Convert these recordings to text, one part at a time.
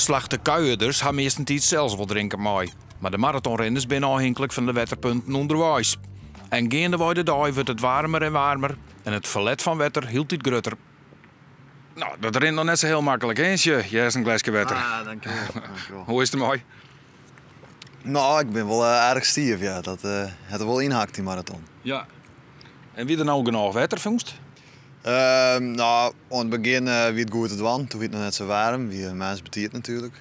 Slachte-kuierders ha meastentiids sels wol drinken mei, mar de maratonrinners binne ôfhinklik fan de wetterpunten ûnderweis. En geandewei de dei wurdt it waarmer en waarmer en it ferlet fan wetter hieltyd grutter. No, dat rint noch net sa hiel maklik, hè? Sjoch, hjir is in gleske wetter. Ah, dankjewol. Dankjewol. Hoe is it dermei? No, ik bin wol aardich stiif, ja. Dat hat der wol ynhakt, dy maraton. Ja. En wie der no genôch wetter, fûnst? No, oan it begjin wie it goed te dwaan. Toen wie it noch net sa waarm. Wie moarns betiid natuerlik.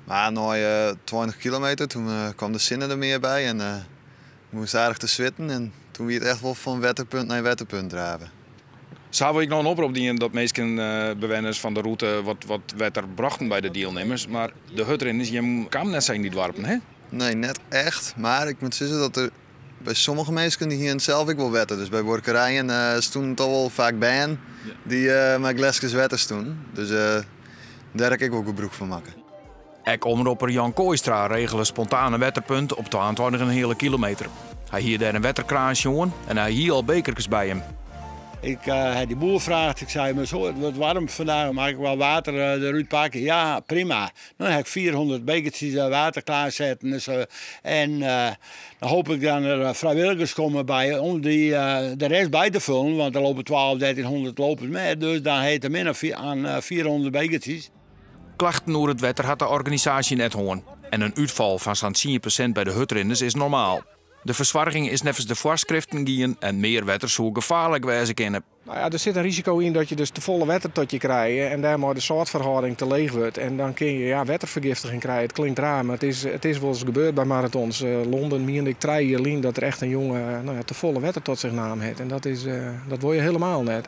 Mar nei 20 kilometer, toen kwam de sinne der mear by en moast aardich te switten. En toen wie it echt wol fan wetterpunt nei wetterpunt drave. Sa hawwe ek noch in oprop dien dat minsken, bewenners fan de rûte, wat wetter brochten by de dielnimmers. Mar de hurdrinners, jim kamen net sa yn dy doarpen, hè? Nee, net echt. Mar ik moat sizze dat der by sommige minsken, dy hienen sels ek wol wetter. Dus by buorkerijen stoenen toch wol faak bern dy't mei gleskes wetter stoenen. Dus dêr ha ik ek wol gebrûk fan makke. Ek omropper Jan Kooistra regele spontaan in wetterpunt op 22,5 kilometer. Hy hie dêr in wetterkraan sjoen en hy hie al bekerkes by him. Ik ha dy boer fraagd, ik sei, mar zo, it wurdt waarm vandaag, mag ik wat water derút pakke? Ja, prima. Dan ha ik 400 bekertjes water klaarsetten. Dus, en dan hoop ik dat der frijwilligers komme by om dy, de rest by te vullen, want der lope 12, 1300 lopers mei, dus dan ha je te min aan 400 bekertjes. Klachten oer it wetter hat de organisaasje net hân en in útfal fan sa'n 10% by de hurdrinners is normaal. De fersoarging is neffens de foarskriften gien en mear wetter soe gefaarlik wêze kinne. No ja, der sit in risiko yn dat je dus tefolle wetter tot je krije en dêrmei de sâltferhâlding te leech wurdt. En dan kin je ja, wetterfergiftiging krije. It klinkt raar, mar it is wolris gebeurd by marathons. Londen miende ik 3 jier lyn dat der echt in jonge no ja, tefolle wetter tot sich naam hat. En dat, is, dat wol je helemaal net.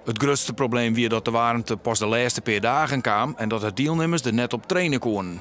It grutste probleem wie dat de waarmte pas de lêste pear dagen kaam en dat de dielnimmers der net op traine koenen.